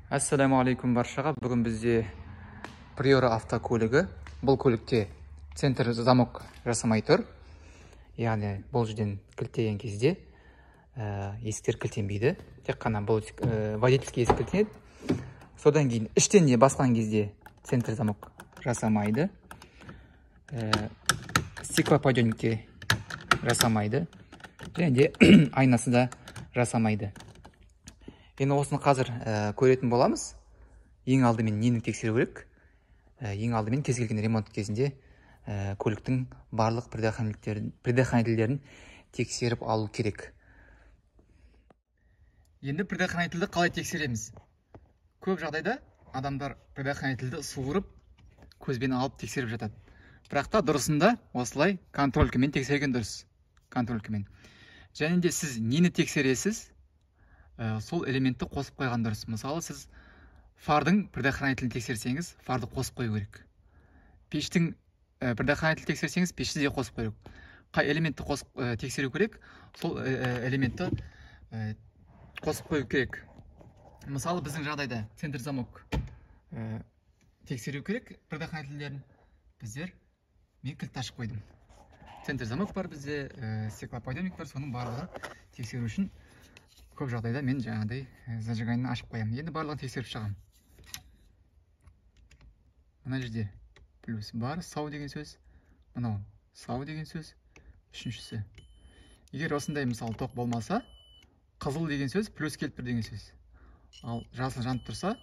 Ассаляму баршаға. Бүгін бізде Приора автокөлігі. Бұл көлікте центр замок жасамай тұр. Яғни бұл жерден кілттеген кезде есіктер кілттенбейді. Тек қана бұл водительский есік кілттенеді. Содан кейін іштен де басқан кезде центр замок жасамайды. Стеклоподъемникте жасамайды. Және де айнасы да жасамайды. Енді осыны қазір көретін боламыз. Ең алдымен нені тексеру керек? Ең алдымен кез келген ремонт кезінде көліктің барлық предохранительдерін тексеріп алу керек. Енді предохранительді қалай тексереміз? Көп жағдайда адамдар предохранительді суырып, көзбен алып тексеріп жатады. Бірақ та дұрысында осылай контролькімен тексерген дұрыс. Контролькімен. Және де сіз нені тексересіз? Сол элементті қосып қойған дұрыс. Мысалы, сіз фардың предохранителін тексерсеңіз, фарды қосып қою керек. Пештің предохранителін тексерсеңіз, пешті де қосып қою керек. Қай элементті қосып тексеру керек, сол элементті қосып қою керек. Мысалы, біздің жағдайда центр замок тексеру керек предохранительдерін. Біздер мен кілт ашып қойдым. Центр замок бар бізде, стеклоподъемник бар, соның барлығын тексеру үшін көп жағдайда мен жаңағыдай зажиганиені ашып қоямын. Енді барлығын тексеріп шығамын. Мына жерде плюс бар, сау деген сөз. Мынау сау деген сөз. Үшіншісі. Егер осындай мысалы тоқ болмаса, қызыл деген сөз плюс келіп тұр деген сөз. Ал жасыл жанып тұрса,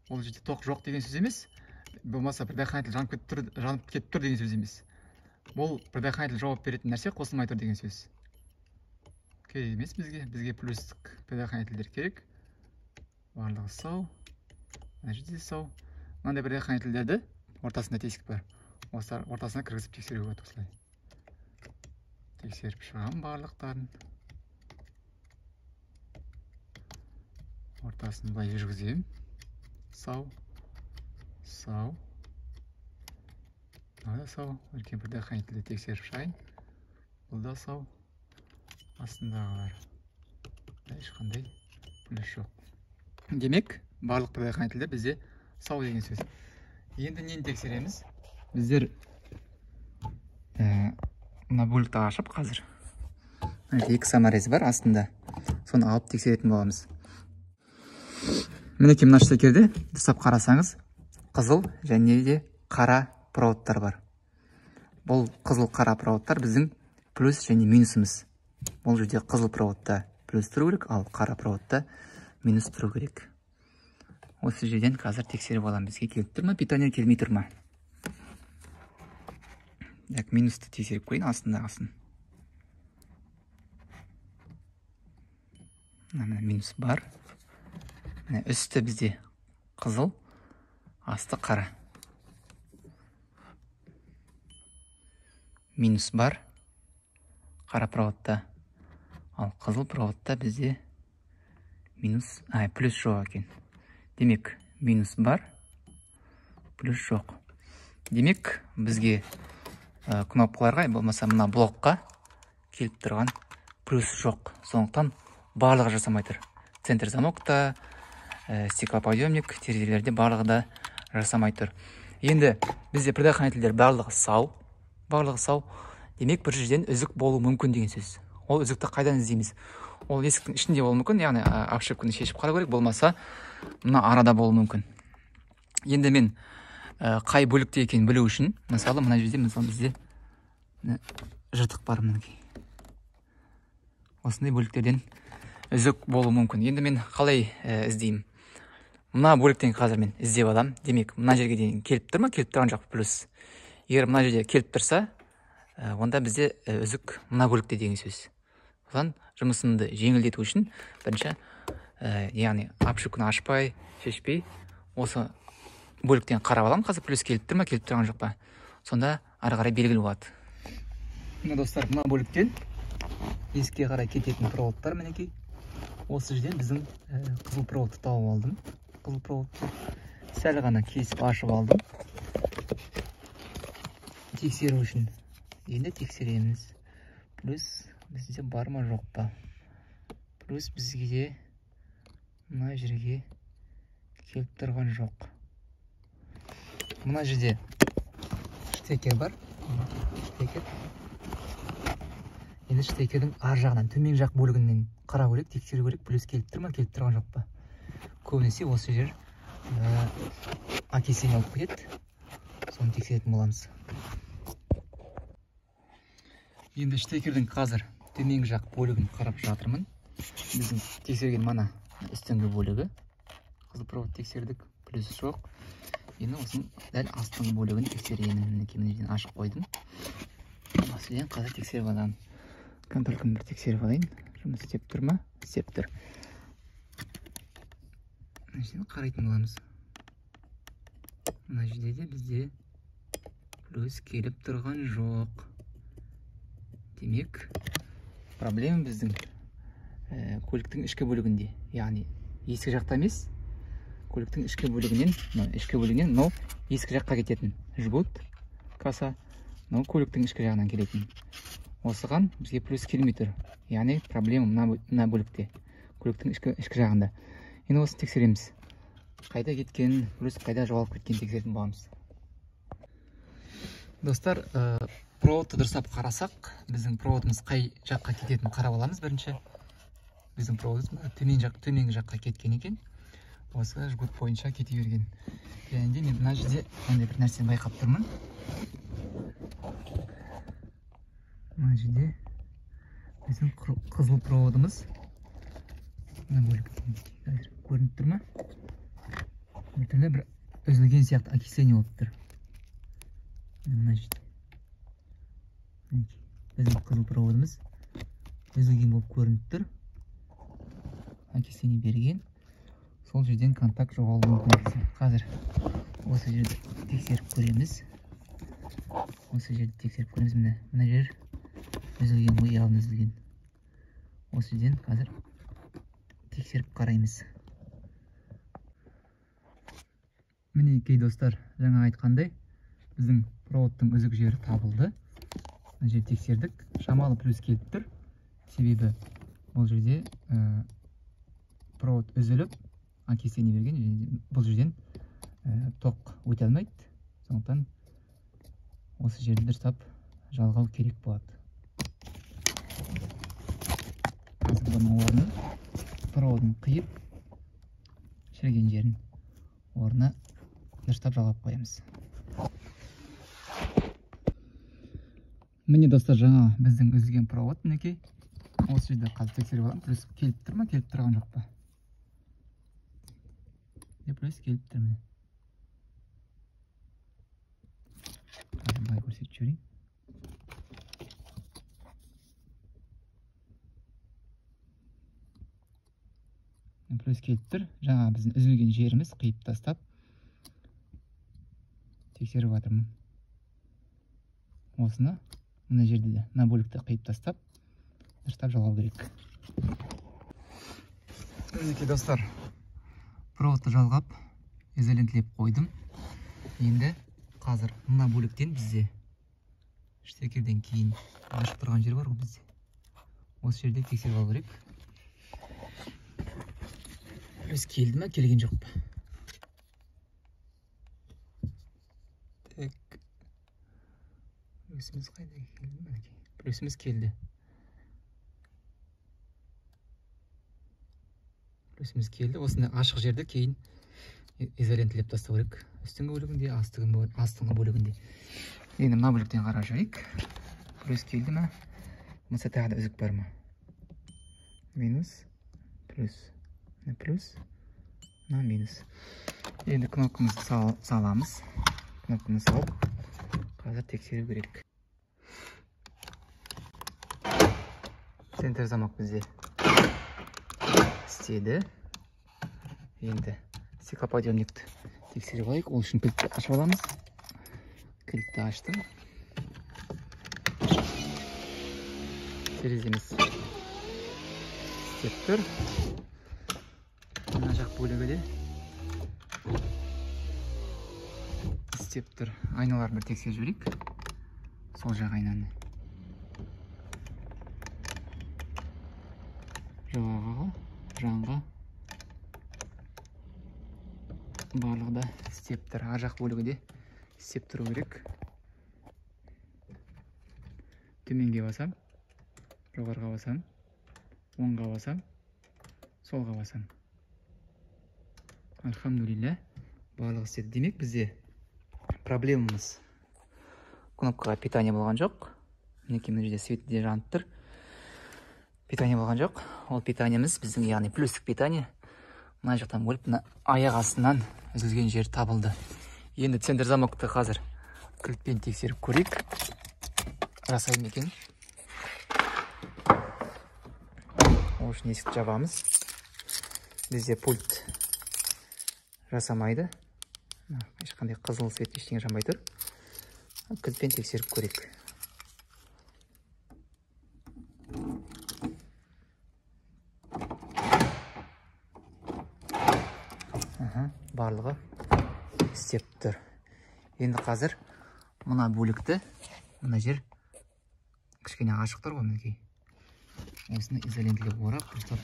ол жерде тоқ жоқ деген сөз емес. Болмаса предохранитель жанып кетіп тұр, жанып кетіп тұр деген сөз емес. Бұл предохранитель жауап беретін нәрсе қосылмай тұр деген сөз. Керек емес бізге, бізге плюстік предохранительдер керек. Барлығы сау. Мына жерде сау. Мынандай предохранительдерді ортасында тесік бар. Осылар ортасына кіргізіп тексеруге болады осылай. Тексеріп шығамын барлықтарын. Ортасын былай жүргіземін. Сау. Сау. Мынау да сау. Үлкен предохранительді тексеріп шығайын. Бұл да сау. Астындағылар ешқандай плюс жоқ. Демек, барлық предохранительдер бізде сау деген сөз. Енді нені тексереміз? Біздер мына бөлікті ашып қазір екі саморез бар астында. Соны алып тексеретін боламыз. Мінекей мына штекерде дұрыстап қарасаңыз, қызыл және де қара проводтар бар. Бұл қызыл қара проводтар біздің плюс және минусымыз. Бұл жерде қызыл проводта плюс тұру керек, ал қара проводта минус тұру керек. Осы жерден қазір тексеріп аламын, бізге келіп тұр ма, питание келмей тұр ма. Так, минусты тексеріп көрейін, астындағысын. Мына минус бар. Міне үсті бізде қызыл, асты қара. Минус бар қара проводта. Ал қызыл проводта бізде минус, плюс жоқ екен. Демек, минус бар, плюс жоқ. Демек, бізге кнопкаларға, болмаса мына блокқа келіп тұрған плюс жоқ. Сондықтан барлығы жасамай тұр. Центр замокта, стеклоподъемник, терезелерде барлығы да жасамай тұр. Енді бізде предохранительдер барлығы сау, барлығы сау. Демек, бір жерден үзік болуы мүмкін деген сөз. Ол үзікті қайдан іздейміз? Ол есіктің ішінде болуы мүмкін, яғни обшивканы шешіп қарау керек, болмаса мына арада болуы мүмкін. Енді мен қай бөлікте екенін білу үшін, мысалы, мына жерде, мысалы, бізде жыртық бар мінекей. Осындай бөліктерден үзік болуы мүмкін. Енді мен қалай іздеймін? Мына бөліктен қазір мен іздеп аламын. Демек, мына жерге дейін келіп тұр ма, келіп тұрған жоқ плюс. Егер мына жерде келіп тұрса, онда бізде үзік мына бөлікте деген сөз. Содан жұмысымды жеңілдету үшін бірінші, яғни обшивканы ашпай, шешпей, осы бөліктен қарап аламын, қазір плюс келіп тұр ма, келіп тұрған жоқ па. Сонда ары қарай белгілі болады. Мына достар, мына бөліктен есікке қарай кететін проводтар мінекей. Осы жерден біздің қызыл проводты тауып алдым. Қызыл проводты сәл ғана кесіп ашып алдым. Тексеру үшін. Енді тексереміз. Плюс бізде бар ма, жоқ па? Плюс бізге мына жерге Келіп тұрған жоқ. Мына жерде штекер бар. Штекер. Енді штекердің ар жағынан, төмен жақ бөлігінен қарау керек, тексеру керек, плюс келіп тұр ма, келіп тұрған жоқ па. Көбінесе осы жер окисление болып кетеді. Соны тексеретін боламыз. Енді штекердің қазір төменгі жақ бөлігін қарап жатырмын. Біздің тексерген мана үстіңгі бөлігі. Қызыл провод тексердік, плюс жоқ. Енді осының дәл астыңғы бөлігін тексеремін. Мінекей, мына жерден ашып қойдым. Осы жерден қазір тексеріп аламын. Контрольканы бір тексеріп алайын. Жұмыс істеп тұр ма? Істеп тұр. Мына жерден қарайтын боламыз. Мына жерде де бізде плюс келіп тұрған жоқ. Демек, проблема біздің көліктің ішкі бөлігінде. Яғни ескі жақта емес, көліктің ішкі бөлігінен, ішкі бөлігінен, мынау ескі жаққа кететін жгут, каса, мынау көліктің ішкі жағынан келетін. Осыған бізге плюс келмей тұр. Яғни проблема мына бөлікте, көліктің ішкі жағында. Енді осыны тексереміз. Қайда кеткен, плюс қайда жоғалып кеткен тексеретін боламыз. Достар, проводты дұрыстап қарасақ, біздің проводымыз қай жаққа кететінін қарап аламыз бірінші. Біздің проводымыз төменгі жаққа кеткен екен. Осы жгут бойынша кете берген. Және де мен мына жерде мынандай бір нәрсені байқап тұрмын. Мына жерде біздің қызыл проводымыз мына бөліктен қазір көрініп тұр ма? Біртүрлі бір үзілген сияқты окисление болып тұр. Мына жерде біздің қызыл проводымыз үзілген болып көрініп тұр. Окисление берген. Сол жерден контакт жоғалуы мүмкін. Қазір осы жерді тексеріп көреміз. Осы жерді тексеріп көреміз. Міне, мына жер үзілген ғой, явно үзілген. Осы жерден қазір тексеріп қараймыз. Мінекей достар, жаңа айтқандай, біздің проводтың үзік жері табылды. Мына жерді тексердік. Шамалы плюс келіп тұр. Себебі бұл жерде провод үзіліп, окисление берген, және бұл жерден тоқ өте алмайды. Сондықтан осы жерді дұрыстап жалғау керек болады. Қазір бұның орнын, проводын қиып, шіріген жерін орнына дұрыстап жалғап қоямыз. Міне достар, жаңа біздің үзілген провод мінекей. Осы жерде қазір тексеріп аламын. Плюс келіп тұр ма, келіп тұрған жоқ па? Плюс келіп тұр міне. Қазір былай көрсетіп жіберейін. Плюс келіп тұр. Жаңа біздің үзілген жеріміз қиып тастап тексеріп жатырмын. Осыны мына жерде де, мына бөлікті қиып тастап дұрыстап жалғау керек. Мінекей достар, проводты жалғап, изолентлеп қойдым. Енді қазір мына бөліктен бізде штекерден кейін ашық тұрған жер бар ғой бізде. Осы жерде тексеріп алу керек. Плюс келді ме, келген жоқ па? Так. Плюсіміз қайда келді? Мінекей. Плюсіміз келді. Плюсіміз келді. Осындай ашық жерді кейін изолентлеп тастау керек. Үстіңгі бөлігінде, астыңғы бөлігінде. Енді мына бөліктен қарап жіберейік. Плюс келді ме? Болмаса тағы да үзік бар ма? Минус, плюс, плюс, мына минус. Енді кнопкамызды саламыз. Кнопканы салып, қазір тексеру керек. Центр замок бізде істеді. Енді стеклоподъемникті тексеріп алайық. Ол үшін кілтті ашып аламыз. Кілтті аштым. Тереземіз істеп тұр. Мына жақ бөлігі де істеп тұр. Айналарын бір тексеріп жіберейік. Сол жақ айнаны. Жоғарғы, жанға. Барлығы да істеп тұр. Ар жақ бөлігі де істеп тұру керек. Төменге басам, жоғарыға басам, оңға басам, солға басам. Альхамдулилля, барлығы істеді. Демек, бізде проблемамыз кнопкаға питание болған жоқ. Мінекей, мына жерде свет де жанып тұр. Питание болған жоқ. Ол питаниеміз біздің, яғни плюстік питание. Мына жақтан бөліп, мына аяқ астынан үзілген жер табылды. Енді центр замокты қазір кілтпен тексеріп көрейік. Жасай ма екен? Ол үшін есікті жабамыз. Бізде пульт жасамайды. Ешқандай қызыл свет ештеңе жанбай тұр. Кілтпен тексеріп көрейік. Барлығы істеп тұр. Енді қазір мына бөлікті, мына жер кішкене ашық тұр ғой, мінекей. Осыны изолентілеп орап, дұрыстап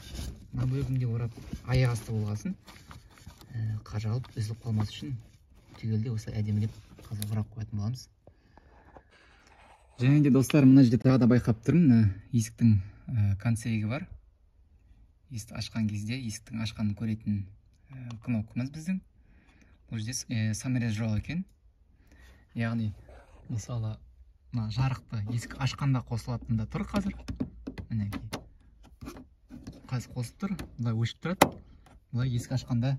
мына бөлігін де орап, аяқ асты болғасын, қажалып үзіліп қалмас үшін түгелдей осылай әдемілеп қазір орап қоятын боламыз. Және де достар, мына жерде тағы да байқап тұрмын, мына есіктің концевигі бар. Есікті ашқан кезде есіктің ашқанын көретін кнопкамыз біздің. Бұл жерде саморез жоқ екен. Яғни, мысалы, мына жарықты есік ашқанда қосылатында тұр қазір. Мінекей. Қазір қосылып тұр, былай өшіп тұрады. Былай есік ашқанда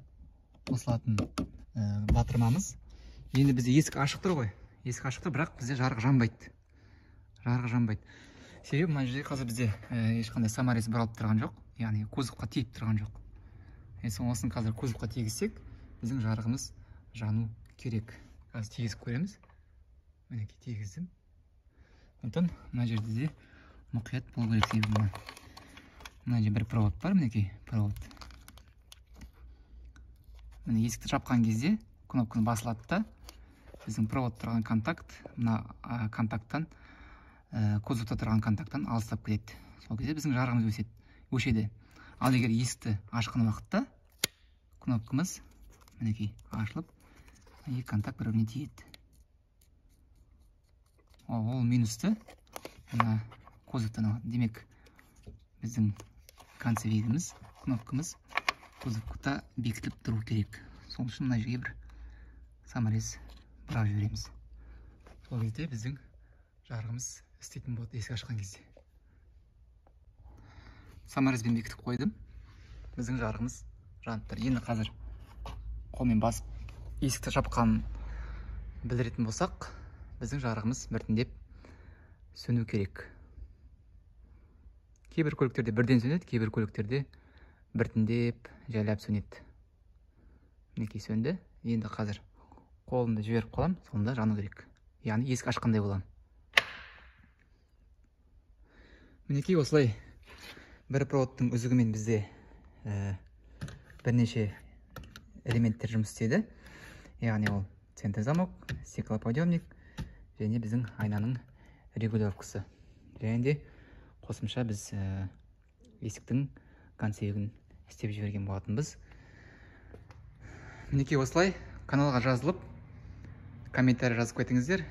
қосылатын батырмамыз. Енді бізде есік ашық тұр ғой. Есік ашық тұр, бірақ бізде жарық жанбайды. Жарық жанбайды. Себебі мына жерде қазір бізде ешқандай саморез бұралып тұрған жоқ. Яғни кузовқа тиіп тұрған жоқ. Осыны қазір кузовқа тигізсек, біздің жарығымыз жану керек. Қазір тигізіп көреміз. Мінекей, тигіздім. Сондықтан мына жерде де мұқият болу керек, себебі мына жерде бір провод бар, мінекей, провод. Міне, есікті жапқан кезде кнопканы басылады да, біздің провод тұрған контакт, мына контакттан, кузовта тұрған контакттан алыстап кетеді. Сол кезде біздің жарығымыз өшеді. Ал егер есікті ашқан уақытта кнопкамыз мінекей ашылып, екі контакт бір-біріне тиеді. Ол минусты мына кузовтан алады. Демек, біздің концевигіміз, кнопкамыз кузовта бекітіліп тұру керек. Сол үшін мына жерге бір саморез бұрап жібереміз. Сол кезде біздің жарығымыз істейтін болады есік ашқан кезде. Саморезбен бекітіп қойдым. Біздің жарығымыз жанып тұр. Енді қазір қолмен басып есікті жапқанын білдіретін болсақ, біздің жарығымыз біртіндеп сөну керек. Кейбір көліктерде бірден сөнеді, кейбір көліктерде біртіндеп жайлап сөнеді. Мінекей сөнді. Енді қазір қолымды жіберіп қалам, сонда жану керек. Яғни есік ашқандай боламын. Мінекей осылай бір проводтың үзігімен бізде бірнеше элементтер жұмыс істеді. Яғни ол центр замок, стеклоподъемник және біздің айнаның регулировкасы. Және де қосымша біз есіктің концевигін істеп жіберген болатынбыз. Мінекей осылай каналға жазылып, комментарий жазып кетіңіздер.